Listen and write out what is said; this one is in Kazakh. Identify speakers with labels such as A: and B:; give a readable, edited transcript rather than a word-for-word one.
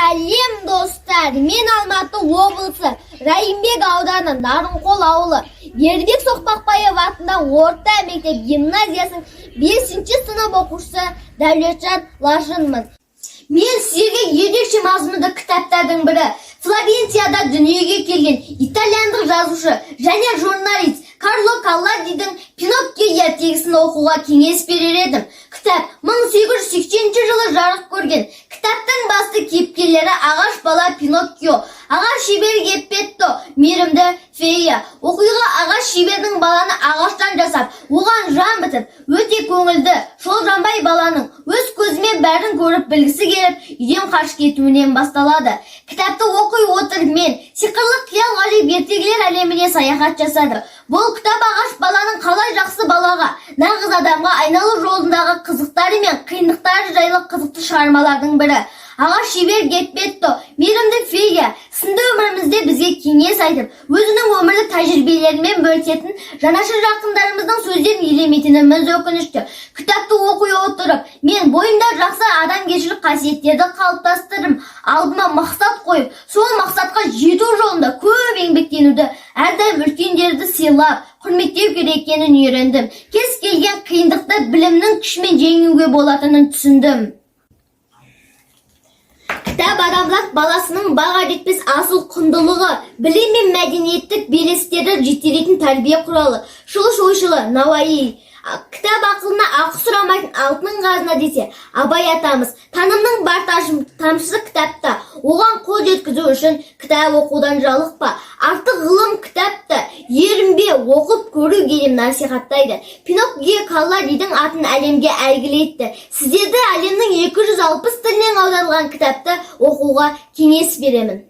A: Сәлем, достар! Мен Алматы облысы Райымбек ауданы Нарынқол ауылы Ербек Соқпақбаев атындағы орта мектеп гимназиясының бесінші сынып оқушысы Дәулетжан Лашынмын. Мен сіздерге ерекше мазмұнды кітаптардың бірі, Флоренцияда дүниеге келген итальяндық жазушы және журналист Карло Колладидің «Пиноккио» ертегісін оқуға кеңес берер едім. Кітап 1880 жылы жарық көрген. Кітаптың басты кейіпкерлері: ағаш бала Пиноккио, ағаш шебер Геппетто, мейірімді фея. Оқиға ағаш шебердің баланы ағаштан жасап, оған жан бітіп, өте көңілді шолжаңбай баланың өз көзімен бәрін көріп білгісі келіп, үйден қашып кетуінен басталады. Кітапты оқи отырып, мен сиқырлы қиял, ғажайып ертегілер әлеміне саяхат жасадым. Бұл кітап ағаш баланың қалай жақсы балаға, нағыз адамға айналу жолындағы қызықтары мен қиындықтары жайлы қызықты шығармалардың бірі. Ағаш шебер Геппетто, мейірімді фея сынды өмірімізде бізге кеңес айтып, өзінің өмірлік тәжірибелерімен бөлісетін жанашыр жақындарымыздың сөздерін елемейтініміз өкінішті. Кітапты оқи отырып, мен бойымда жақсы адамгершілік қасиеттерді қалыптастырдым. Алдыма мақсат қойып, сол мақсатқа жету жолында көп еңбектенуді, әрдайым үлкендерді сыйлап, құрметтеу керек екенін үйрендім. Кез келген қиындықты білімнің күшімен жеңуге болатынын түсіндім. Кітап — адамзат баласының баға жетпес асыл құндылығы, білім мен мәдениеттік белестерді жетелейтін тәрбие құралы. Шығыс ойшылы Науаи «Кітап — ақылына ақы сұрамайтын алтын қазына» десе, Абай атамыз «Танымның бар тамшысы кітапта, оған қол жеткізу үшін кітап оқудан жалықпа, артық ғылым кітапта, ерінбе оқып көруге» деп насихаттайды. Пиноккио Колладидің атын әлемге әйгілі етті. Сіздерді әлемнің 260 тілінен аударылған кітапты оқуға кеңес беремін.